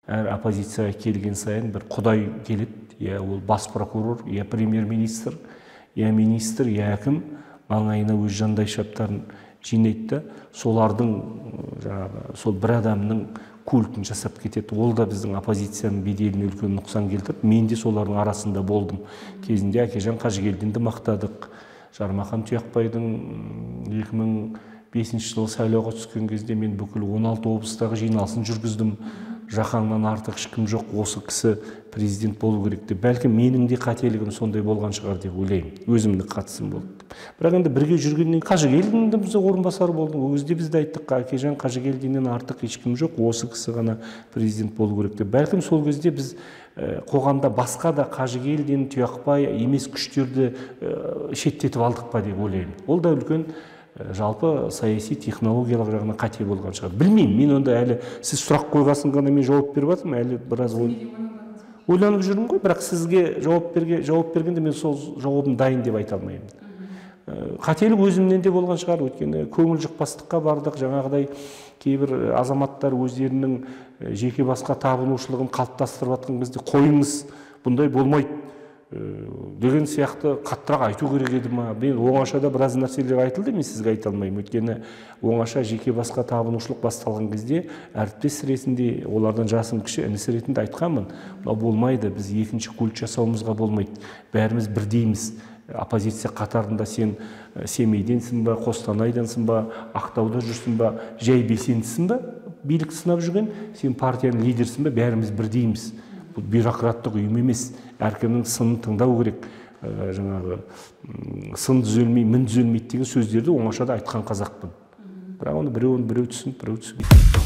Әр оппозицияға келген сайын бір құдай келеді, я ол бас прокурор, я премьер-министр, я министр, я әкім, маңайына өз жандайшаптарын жинайды да, солардың жаңағы сол бір адамның культін жасап кетеді. Ол да біздің оппозицияның беделіне үлкен нұқсан келтірді. Мен де солардың арасында болдым. Кезінде Әкежан Қажыгелдинді мақтадық. Жармахан Тұяқбайдың 2005 жылы сайлауға түскен кезде мен бүкіл 16 облыстағы жиналысын жүргіздім. Жақаннан артық ешкім жоқ, осы кісі президент болу керек деп. Бәлкім менің де қателігім сондай болған шығар деп ойлаймын. Өзімнің қатысым болды. Бірақ енді бірге жүргеннен Қажыгелдинді біз орынбасары болдық. Ол кезде біз де айттық, Әкежан Қажыгелдиннен артық ешкім жоқ, осы кісі ғана президент болу керек деп. Бәлкім сол кезде біз қоғамда басқа да Қажыгелдин, Тұяқбай емес күштерді шеттетіп алдық па деп ойлаймын. Ол да үлкен жалпы саяси технологиялық жағынан қате болған шығар. Білмеймін, мен онда әлі сіз сұрақ қойғасын ғана мен жауап беріп жатырмын, әлі біраз ойланып жүрмін ғой, бірақ сізге жауап бергенде мен сол жауабым дайын деп айта алмаймын. Қателік өзімнен де болған шығар, өйткені көңіл жұқпастыққа бардық, жаңағыдай кейбір азаматтар өздерінің жеке басқа табынушылығын қалыптастырып жатқан кезде қойыңыз, бұндай болмайды деген сияқты қаттырақ айту керек еді ма? Мен оңашада біраз нәрселер айтылды, мен сізге айта алмаймын. Өйткені оңаша жеке басқа табынушылық басталған кезде әріптес ретінде, олардан жасым кіші інісі ретінде айтқанмын. Мынау болмайды, біз екінші культ жасауымызға болмайды. Бәріміз бірдейміз. Оппозиция қатарында сен Семейденсің ба, Қостанайдансың ба, Ақтауда жүрсің ба, жай белсендісің ба, билікті сынап жүрген, сен партияның лидерсің ба, бәріміз бірдейміз. Бұл бюрократтық ұйым емес, әркімнің сынын тыңдау керек, жаңағы сын түзелмей, мін түзелмейді деген сөздерді оңашада айтқан қазақпын. Бірақ оны біреу түсініп, біреу түсінбейді.